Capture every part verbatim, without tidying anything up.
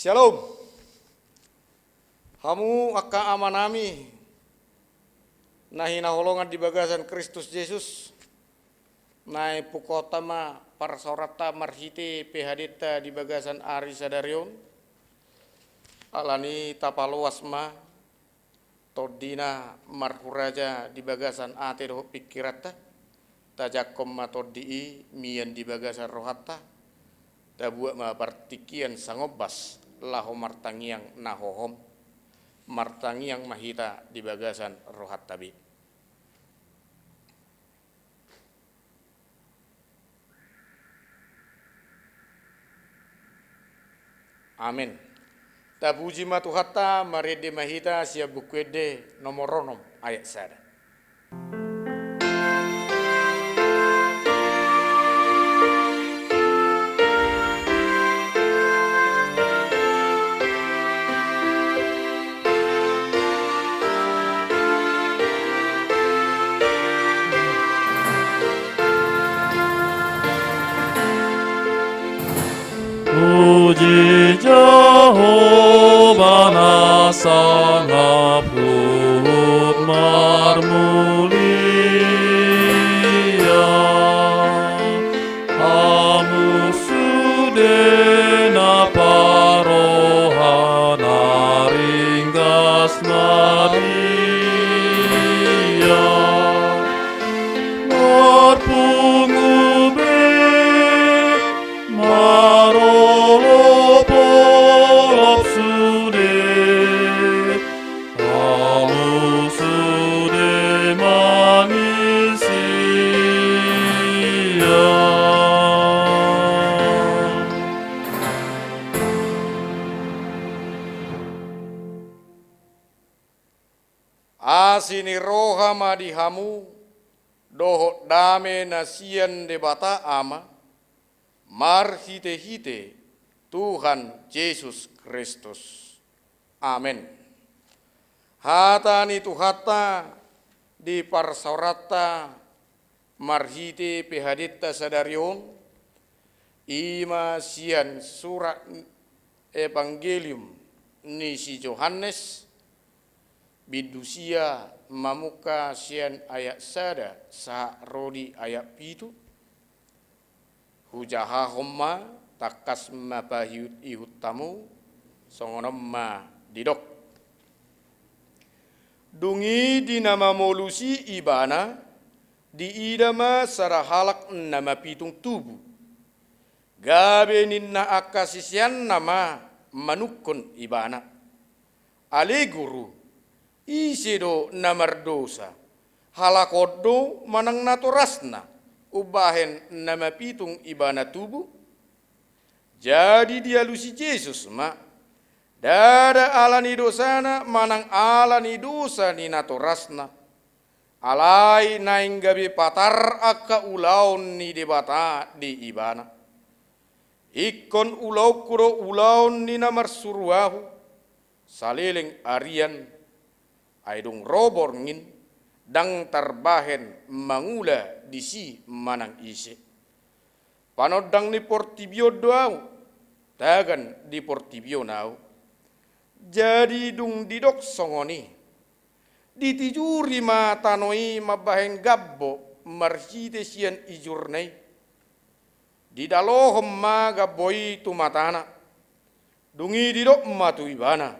Shalom. Hamu angka amanami na hinaholongan di bagasan Kristus Jesus, naeng pungkaonta ma parsaoranta marhite P H D-nta di bagasan ari sadari on. Alani tapaloas ma tondina marhuraja di bagasan ate dohot pingkiranta. Tajangkon ma tondi i mian di bagasan rohanta. Tabuat ma partingkian sangombas laho martangiang na hohom. Martangiang ma hita di bagasan rohanta be. Amen. Tapuji ma Tuhanta. Marende ma hita sian Buku Ende nomor onom ayat sada. Puji Jahowa na sangap huhut marmulia. Hamu sude na parroha na ringgas na dia, marpungu be, marolopolop sude, hamu sude manisia. Asi ni roha ma di hamu, dohot dame na sian Debata Ama, marhitehite Tuhan Jesus Kristus. Amen. Hata ni Tuhanta di parsaoranta marhite P H D-nta sadari on, i ma sian surat Evangelium ni si Johannes, bindu sia, mamungka sian ayat sada sahat ro di ayat pitu. Hujahahon ma, tangkas ma paihutihut hamu, songon on ma didok. Dung i di na mamolus i Ibana, diida ma sada halak na mapitung tubu. Gabe ninna angka siseanna ma manungkun Ibana, "Ale Guru, ise do na mardosa, halak on do manang natorasna, umbahen na mapitung ibana tubu?" Jadi dialusi Jesus ma, "Ndada ala ni dosana manang ala ni dosa ni natorasna, alai naeng gabe patar angka ulaon ni Debata di ibana. Ingkon ulaonku do ulaon ni na marsuru Ahu, saleleng arian, ai dung ro borngin, ndang tarbahen mangula disi manang ise. Panondang ni portibi on do Ahu, tagan di portibi on Ahu." Jadi dung didok songon i, ditijuri ma tano i mambahen gambo marhite sian ijurna i. Didalohon ma gambo i tu matana. Dung i didok ma tu ibana,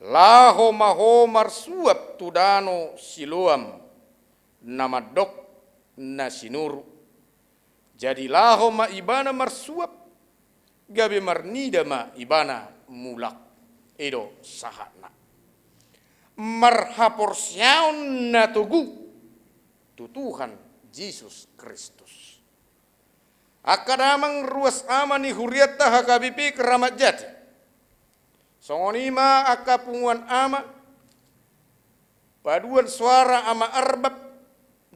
"Laho ma ho marsuap tu dano Siloam," na mandok, "Na sinuru." Jadi laho ma ibana marsuap, gabe marnida ma ibana mulak. I do sahatna. Marhaporseaon na togu tu Tuhan Jesus Kristus. Angka damang ruas ama ni hurianta H K B P Kramat Jati. Songon i ma angka punguan ama, paduan soara ama Arbab,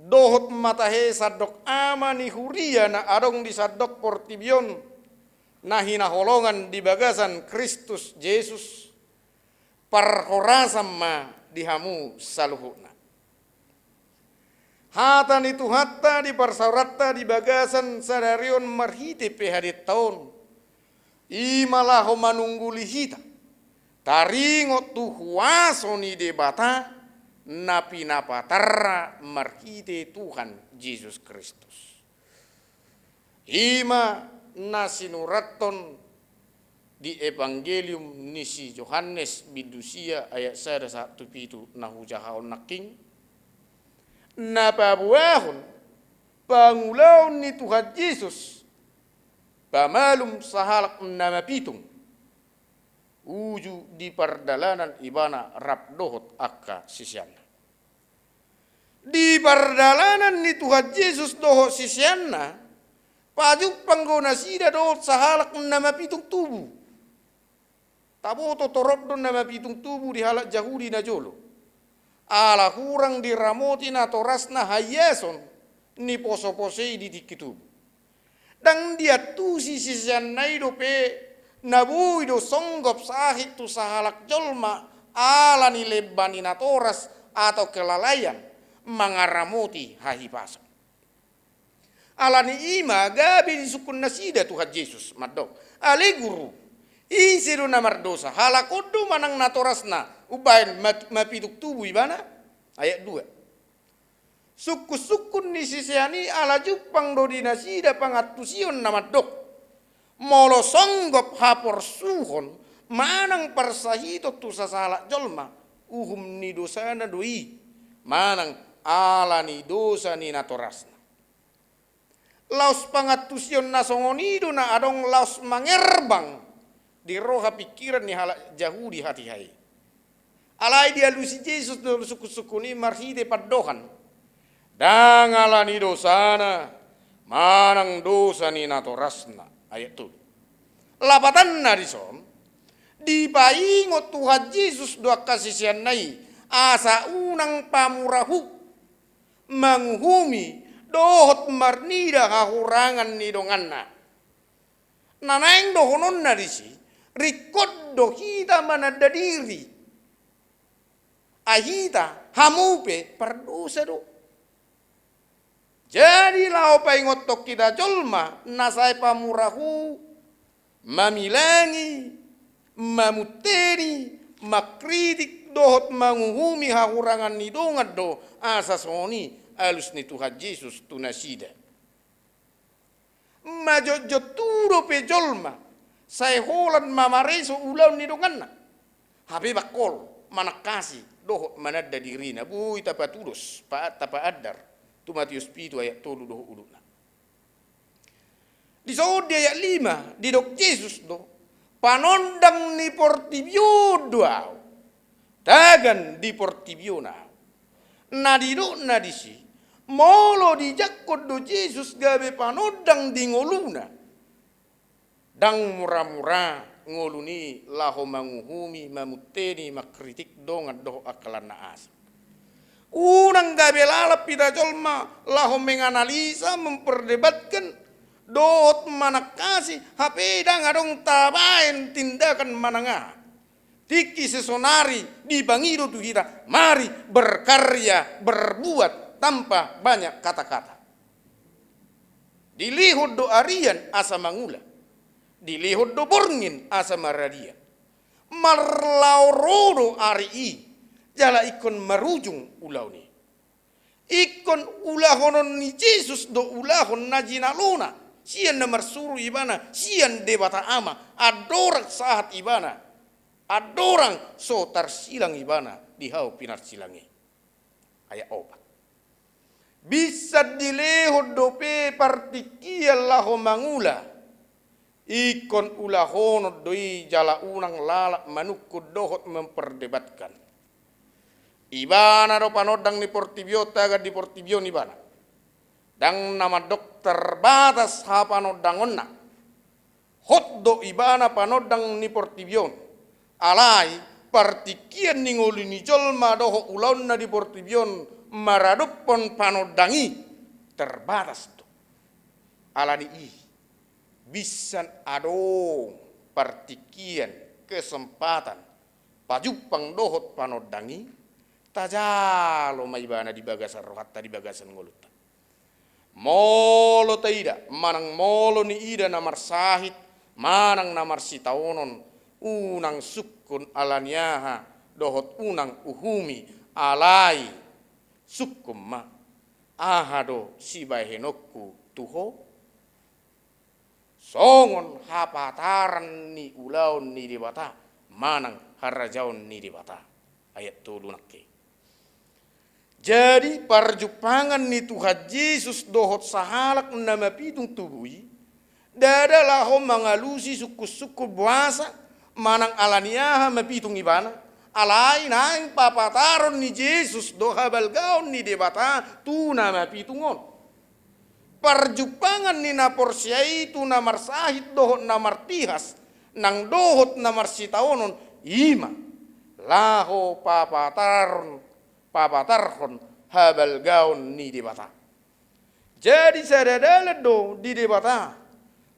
dohot ma tahe sandok ama ni huria na adong di sandok portibi on, na hinaholongan di bagasan Kristus Jesus, parhorasan ma di hamu saluhutna. Hata ni Tuhanta di parsaoranta di bagasan sadari on marhite P H D-nta on, I ma laho manungguli hita taringot tu huaso ni Debata na pinapatarra marhite Tuhan Jesus Kristus. I ma na sinurathon di Evangelium ni si Johannes bindu sia ayat sada sahat tu pitu na hujahahon nangkin, na paboahon pangulaon ni Tuhan Jesus pamalum sahalak na mapitung, uju di pardalanan ibana rap dohot angka siseanna. Di pardalanan ni Tuhan Jesus dohot siseanna, pajumpang do nasida dohot sahalak na mapitung tubu. Taboto torop do na mapitung tubu di halak Jahudi na jolo, ala hurang diramoti natorasna haiason ni posoposo i di tingki tubu. Ndang diantusi siseanna i dope na boi do songgop sahit tu sahalak jolma ala ni lemba ni natoras atau kelalaian mangaramoti hahipason. Ala ni i ma gabe disungkun nasida Tuhan Jesus mandok, "Ale Guru, ise do na mardosa, halak on do manang natorasna umbahen mat-, mapitung tubu ibana?" Ayat dua. Sungkun-sungkun ni sisean i ala jumpang do di nasida pangantusion na mandok, molo songgop haporsuhon manang parsahiton tu sasahalak jolma, uhum ni dosana do i, manang ala ni dosa ni natorasna. Laos pangantusion na songon i do na adong laos mangerbang di roha pingkiran ni halak Jahudi hatiha i. Alai dialusi Jesus do sungkun-sungkun i marhite pandohan, "Ndang ala ni dosana manang dosa ni natorasna." Ayat tolu. Lapatanna dison, dipaingot Tuhan Jesus do angka siseanna i asa unang pamurahu manguhumi dohot marnida hahurangan ni donganna. Na naeng dohononna disi, ringkot do hita mananda diri. Ai hita hamu pe pardosa do. Jadi laho paingothon hita jolma na sai pamurahu, mamilangi, mamunteni, mangkritik dohot manguhumi hahurangan ni dongan do asa songon i alus ni Tuhan Jesus tu nasida. Majotjot tu dope jolma sai holan mamareso ulaon ni donganna. Hape bangkol manangkasi dohot mananda dirina, boi tapatudos, pa-, tapaandar tu Matius pitu ayat tolu dohot udutna. Dison di ayat lima didok Jesus do, "Panondang ni portibi on do ahu, tagan di portibi on ahu." Na didokna disi, molo dijangkon do Jesus gabe panondang di ngoluna, ndang muramura ngoluna i laho manguhumi, mamunteni, mangkritik dongan dohot angka na asing. Unang gabe lalap hita jolma laho menganalisa, memperdebatkan dohot manangkasi, hape ndang adong tabaen tindakan manang aha. Tingki sisonari dipangido tu hita, mari berkarya, berbuat tanpa banyak kata-kata. Dilehon do arian asa mangula, dilehon do borngin asa maradian. Marlaho ro do ari i, jala ingkon marujung ulaon i. Ingkon ulahonon ni Jesus do ulaon na jinalona sian na marsuru ibana, sian Debata Ama, andorang sahat ibana, andorang so tarsilang ibana di hau pinarsilang i. Ayat opat. Binsan dilehon dope partingkian laho mangula, ingkon ulahonon do i jala unang lalap manungkun dohot memperdebatkan. Ibana do panondang ni portibi on, tagan di portibi on ibana. Ndang na mandok terbatas hapanondangonna. Hot do ibana panondang ni portibi on. Alai partingkian ni ngolu ni jolma dohot ulaonna di portibi on maradophon panondang i terbatas do. Ala ni i, binsan adong partingkian, kesempatan, pajumpang dohot panondang i, tajalo ma ibana di bagasan rohanta, di bagasan ngolunta. Molo taida, manang molo niida na marsahit manang na marsitaonon, unang sungkun ala ni aha dohot unang uhumi, alai sungkun ma, aha do sibahenonku tu ho? Songon hapataran ni ulaon ni Debata manang harajaon ni Debata. Ayat tolu nangkin. Jadi, parjumpangan ni Tuhan Jesus dohot sahalak na mapitung tubu i, ndada laho mangalusi sungkun-sungkun boasa manang ala ni aha mapitung ibana, alai naeng papataron ni Jesus do habalgaon ni Debata tu na mapitung on. Parjumpangan ni na porsea i tu na marsahit dohot na martihas, nang dohot na marsitaonon, i ma laho papataron, papatarhon habalgaon ni Debata. Jadi sada dalan do di Debata,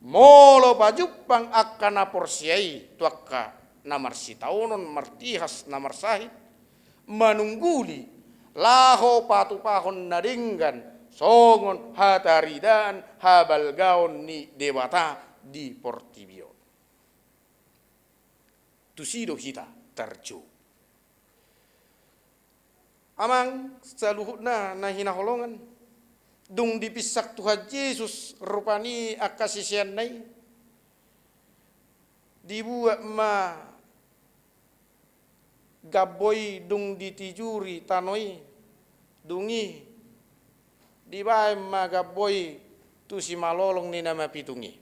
molo pajumpang angka na porsea i tu angka na marsitaonon, martihas, na marsahit, manungguli laho patupahon na denggan songon hataridaan habalgaon ni Debata di portibi on. Tusi do hita tarjou. Amang saluhutna na hinaholongan, dung dipinsang Tuhan Jesus rupani angka siseanna i, dibuat ma gambo i dung ditijuri tano i, dung i dibaen ma gambo i tu simalolong ni na mapitung i.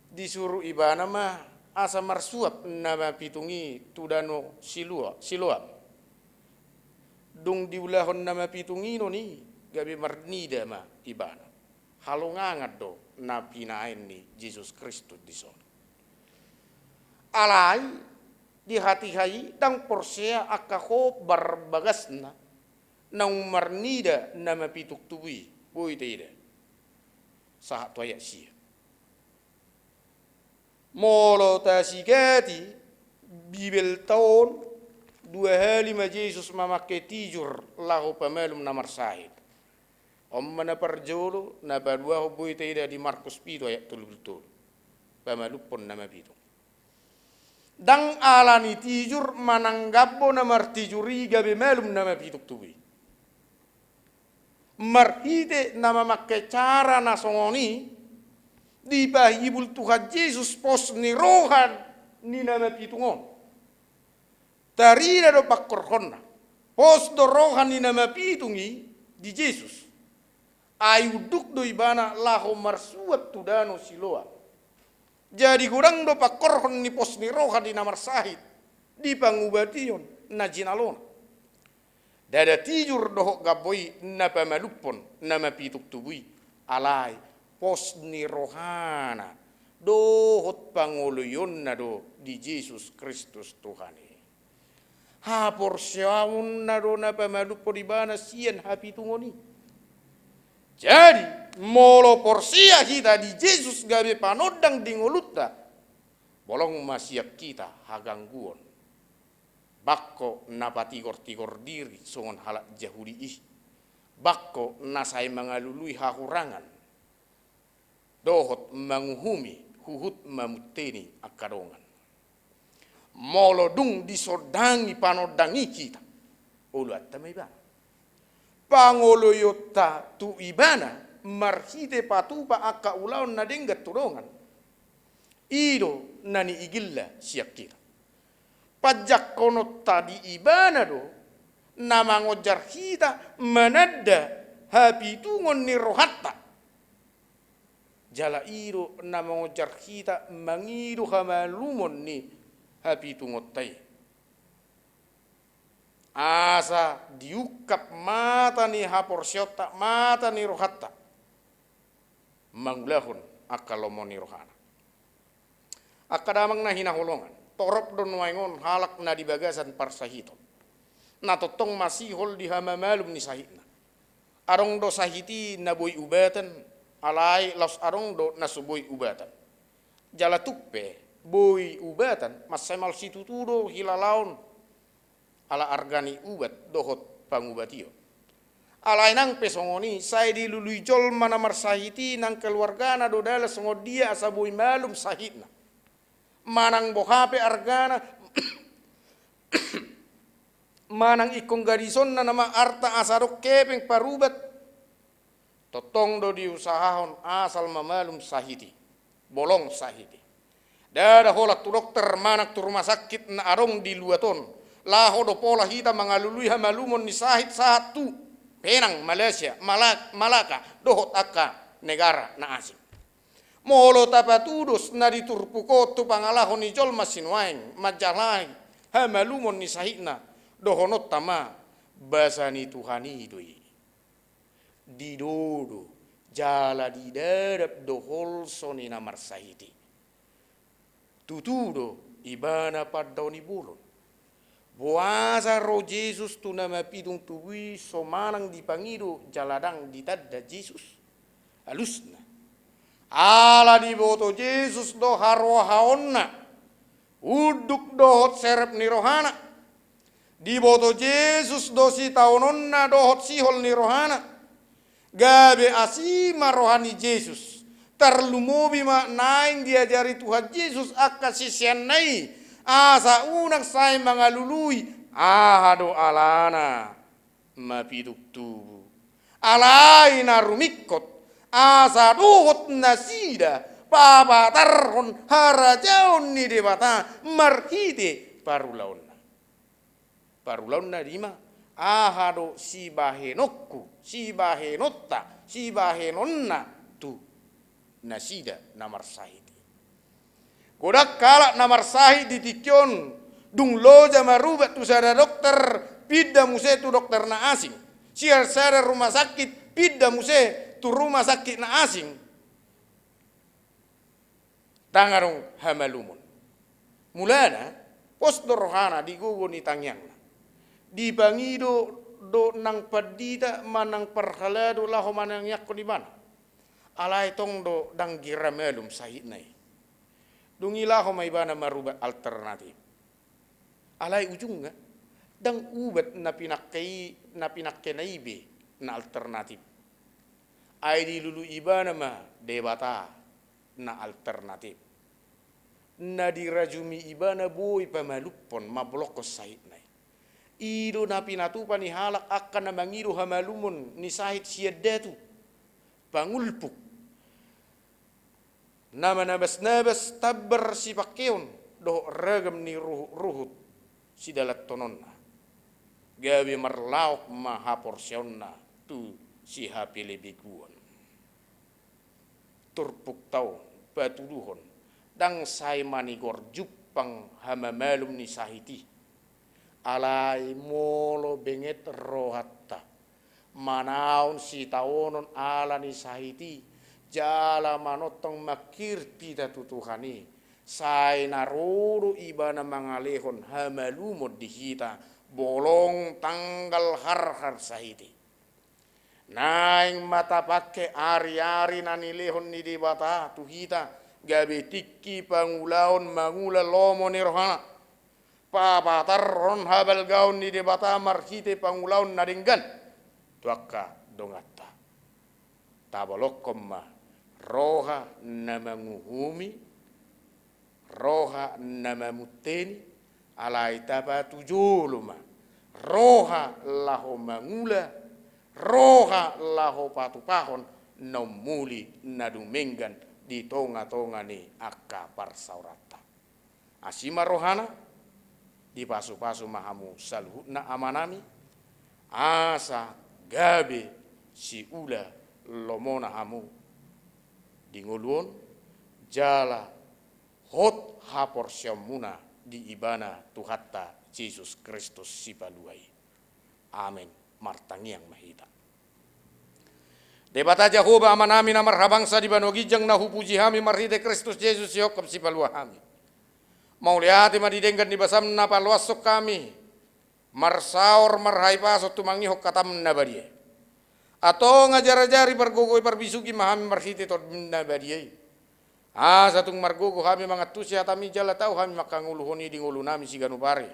Disuru ibana ma asa marsuap na mapitung i tu dano Siloa-, Siloam. Dung diulahon na mapitung i non i, gabe marnida ma ibana. Halongangan do na pinaen ni Jesus Kristus dison. Alai di hatiha i ndang porsea angka hot barbagasna naung marnida na mapitung tubu i, boi taida. Sahat tu ayat sia. Molo tasigati Bibelta on, dua hali ma Jesus mamangke tijur laho pamalum na marsahit. On ma na parjolo, na paduahon boi taida di Markus pitu ayat tolu pulu tolu. Pamalumhon na mapitung. Ndang ala ni tijur manang gambo na martijur i gabe malum na mapitung tubu i. Marhite na mamangke cara na songon i, dipahibul Tuhan Jesus pos ni roha ni na mapitung on. Tarida do pangkorhonna. Pos do roha ni na mapitung i di Jesus. Ai unduk do ibana laho marsuap tu dano Siloam. Jadi godang do pangkorhon ni pos ni roha di na marsahit di pangubation na jinalona. Ndada tijur dohot gambo i na pamalumhon na mapitung tubu i, alai pos ni rohana dohot pangoloionna do di Jesus Kristus Tuhan i. Haporseaonna do na pamalumhon ibana sian hapitungon i. Jadi, molo porsea hita di Jesus gabe panondang di ngolunta, bolong ma sian hita hagangguon. Bangko na patigor-tigor diri songon halak Jahudi i. Bangko na sai mangalului hahurangan dohot manguhumi huhut mamunteni angka dongan. Molo dung disondangi panondang i hita, oloanta ma ibana. Pangoloionta tu ibana marhite patupa angka ulaon na denggan tu dongan, i do na niigilna sian hita. Panjangkononta di ibana do na mangonjar hita mananda hapitungon ni rohanta. Jala i do na mangonjar hita mangido hamalumon ni hapitungonta i. Asa diungkap mata ni haporseaonta, mata ni rohanta, mangulahon angka lomo ni rohana. Angka damang na hinaholongan, torop do nuaeng on halak na di bagasan parsahiton, na tongtong masihol di hamamalum ni sahitna. Adong do sahit i na boi ubatan, alai laos adong do na so boi ubatan. Jala tung pe boi ubatan, mansai maol situtu do hilalaon ala arga ni ubat dohot pangubation. Alai nang pe songon i, sai dilului jolma na marsahit i nang keluargana do dalan songon dia asa boi malum sahitna. Manang boha pe argana, manang ingkon gadisonna nama arta asa adong hepeng parubat, tongtong do diusahahon asal ma malum sahit i. Bolong sahit i. Ndada holan tu dokter manang tu rumah sakit na adong di luat on, laho do pola hita mangalului hamalumon ni sahit sahat tu Penang, Malaysia, Malak-, Malaka, dohot angka negara na asing. Molo tapatudos na di turpuk on tu pangalaho ni jolma sinuaeng manjalahi hamalumon ni sahitna, dohononta ma, basa ni Tuhan i do i. Didodo jala didadap do holso ni na marsahit i. Tutu do ibana pandaon ni bolon. Boasa ro Jesus tu na mapitung tubu i so manang dipangido jala ndang ditanda Jesus? Alusna, ala diboto Jesus do harohaonna, unduk dohot serep ni rohana. Diboto Jesus do sitaononna dohot sihol ni rohana. Gabe asi ma roha ni Jesus. Tarlumobi ma naeng diajari Tuhan Jesus angka siseanna i, asa unang sai mangalului aha do alana mapitung tubu. Alai na rumingkot, asa dohot nasida papatarhon harajaon ni Debata marhite parulaonna. Parulaonna i ma, aha do sibahenonku, sibahenonta, sibahenonna tu nasida na marsahit i. Godang halak na marsahit di tingki on, dung loja marubat tu sada dokter, pinda muse tu dokter na asing. Sian sada rumah sakit, pinda muse tu rumah sakit na asing. Ndang adong hamalumon. Mulana, pos do rohana di gogo ni tangiangna. Dipangido do nang pandita manang parhalado laho manangiangkon ibana. Alai tong do ndang gira malum sahitna i. Dung i laho ma ibana marubat alternatif. Alai ujungna, ndang ubat na pinangke i, na pinangkena i be na alternatif. Ai dilului ibana ma Debata na alternatif. Na dirajumi ibana boi pamalumhon, mambolongkon sahitna i. I do na pinatupa ni halak angka na mangido hamalumon ni sahit sian datu, pangulpuk, na manabasnabas tambar sipangkeon dohot ragam ni ruhutruhut sidalanhononna. Gabe marlaok ma haporseaonna tu sihapelebeguon. Turpukta on patuduhon, ndang sai manigor jumpang hamamalum ni sahit i. Alai molo benget rohanta manaon sitaonon ala ni sahit i, jala manongtong mangkirim hita tu Tuhan i, sai na ro do ibana mangalehon hamalumon di hita, bolong tanggal harhar sahit i. Naeng ma tapangke ariari na nilehon ni Debata tu hita, gabe tingki pangulaon mangula lomo ni rohana. Papatarhon habalgaon ni Debata marhite pangulaon na denggan tu angka donganta. Tabolongkon ma roha na manguhumi, roha na mamunteni, alai tapatujolo ma roha laho mangula, roha laho patupahon na ummuli na dumenggan di tongatonga ni angka parsaoranta. Asi ma rohana, dipasupasu ma hamu saluhutna amanami, asa gabe siula lomona hamu di ngolu on, jala hot haporseaonmuna di Ibana Tuhanta Jesus Kristus Sipalua i. Amen. Martangiang ma hita. Debata Jahowa Amanami na marhabangsa di banua ginjang, na hupuji hami marhite Kristus Jesus sihomhom sipalua hami. Mauliate ma di denggan ni basaM na paloashon hami marsaor marhahipason tumangihon hataM na badia i. Antong ajarajari, pargogoi, parbisuhi ma hami marhite TondiM na badia i. Asa tung margogo hami mangantusi hataMi jala tau hami manghangoluhon i di ngolunami siganup ari.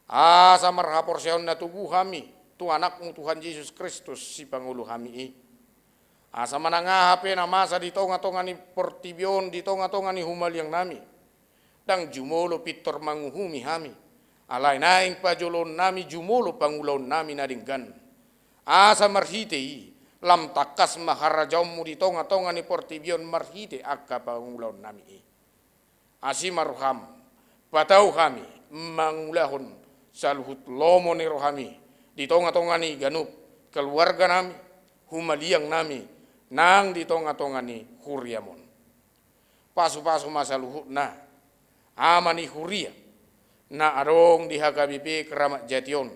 Asa marhaporseaon na togu hami, tu Anakmu Tuhan Jesus Kristus, Sipangolu hami i. Asa manang aha pe na masa di tonga-tonga ni portibi on, di tonga-tonga ni humaliangnami, ndang jumolo pintor manguhumi hami, alai naeng pajoloonnami jumolo pangulaonnami na denggan. Asa marhite i, lam tangkas ma harajaonmu di tonga-tonga ni portibi on marhite angka pangulaonnami i. Asi ma roham, patau hami mangulahon saluhut lomo ni rohami di tonga-tonga ni ganup keluarganami, humaliangnami, nang di tonga-tonga ni huriam on. Pasu-pasu ma saluhutna ama ni huria na adong di H K B P Keramat Jati on,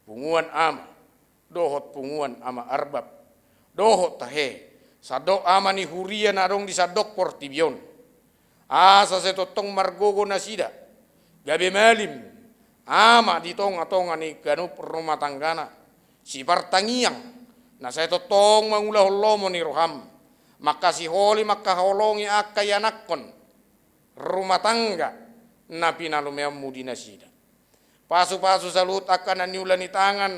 punguan ama, dohot punguan ama Arbab, dohot tahe, sandok ama ni huria na adong di sandok portibi on. Asa sai tongtong margogo nasida, gabe malim ama di tonga-tonga ni ganup rumah tanggana, sipartangiang na sai tongtong mangulahon lomo ni roham, mangkasiholi, mangkaholongi angka ianakhon rumah tangga na pinalumeonmu di nasida. Pasu-pasu saluhut angka na niula ni tangan,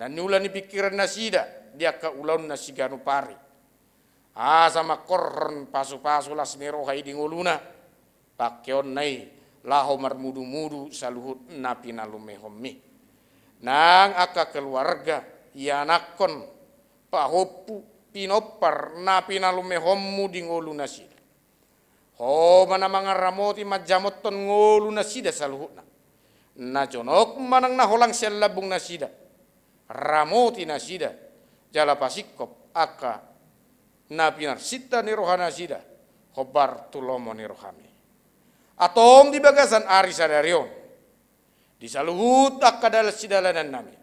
na niula ni pingkiran nasida di angka ulaonna siganup ari. Asa mangkorhon pasu-pasu las ni roha i di ngoluna, pangkeonna i laho marmudu-mudu saluhut na pinalumehonmi. Nang angka keluarga, ianakhon, pahompu, pinompar na pinalumehonmu di ngolu nasida. Ho ma na mangaramoti manjamothon ngolu nasida saluhutna. Na jonok manang na holang sian lambung nasida, ramoti nasida, jala pasingkop angka na pinarsinta ni roha nasida, hombar tu lomo ni rohami. Antong di bagasan ari sadari on, di saluhut angka dalan sidalanannami,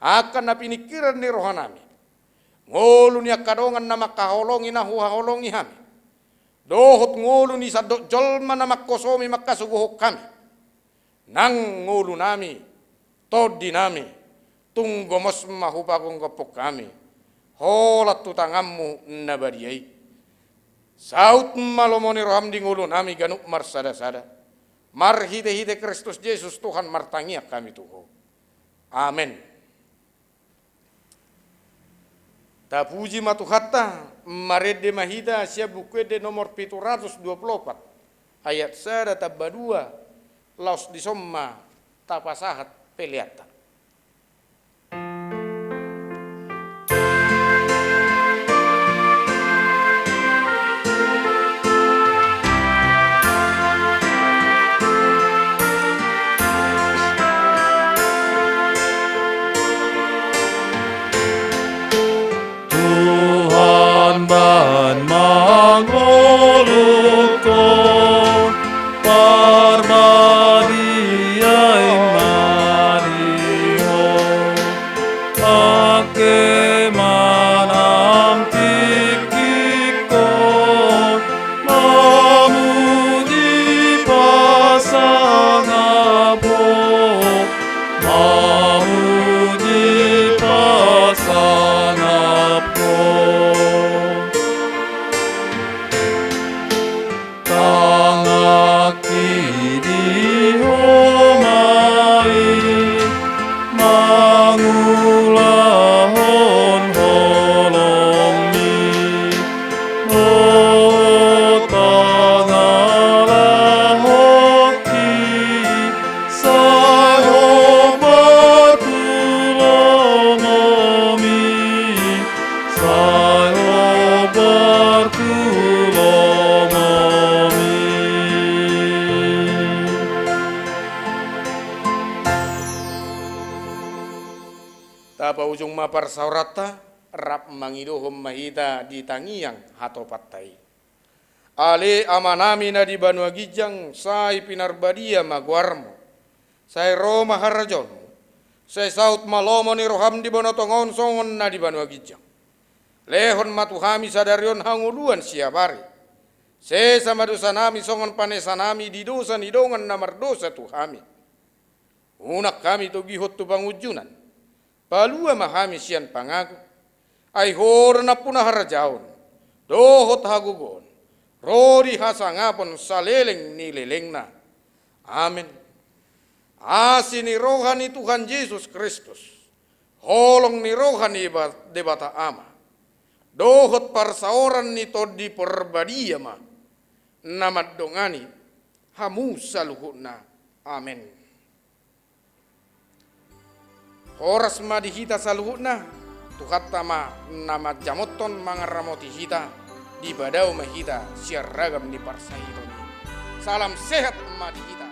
angka na piningkiran ni rohanami, ngolu ni angka dongan na mangkaholongi na huhaholongi hami, dohot ngolu ni sandok jolma na manghosomi manghasogohon hami, nang ngolunami, tondinami, tung gomos ma hupagomgophon hami, holan tu tanganmu na badia i. Saut ma lomo ni roham di ngolunami ganup marsada-sada. Marhite-hite Kristus Jesus Tuhan martangiang hami tu Ho. Amen. Tapuji ma Tuhanta, marende ma hita sian Buku Ende nomor pitu ratus dua pulu opat, ayat sada tamba dua, laos dison ma tapasahat peleanta. Tuhan, bahen ma ngolungkon, parbadia i ma di Ho. Angke manang tingkingkon, mamuji pasangap Ho, mamuji pasangap Ho. Tangihon di Ho ma i, mangulahon holongmi, dohot pangalahonki, sai hombar tu lomomi, sai hombar tu lomomi. Tapaujung ma parsaoranta, rap mangidohon ma hita di tangiang hatopanta i. Ale Amanami na di banua ginjang, sai pinarbadia ma goarmu. Sai ro ma harajaonmu. Sai saut ma lomo ni roham di banua tonga on songon na di banua ginjang. Lehon ma tu hami sadari on hangoluan siapari. Sesa ma dosanami songon panesanami di dosa ni dongan na mardosa tu hami. Unang hami togihon tu pangunjunan. Palua ma hami sian pangago. Ai Ho do nampuna harajaon, dohot hagogoon, ro di hasangapon saleleng ni lelengna. Amen. Asi ni roha ni Tuhan Jesus Kristus, holong ni roha ni Deba-, Debata Ama, dohot parsaoran ni Tondi Parbadia ma na mandongani hamu saluhutna. Amen. Horas ma di hita saluhutna, Tuhanta ma na manjamothon mangaramoti hita, dipadao ma hita sian ragam ni parsahiton i. Salam sehat ma di hita.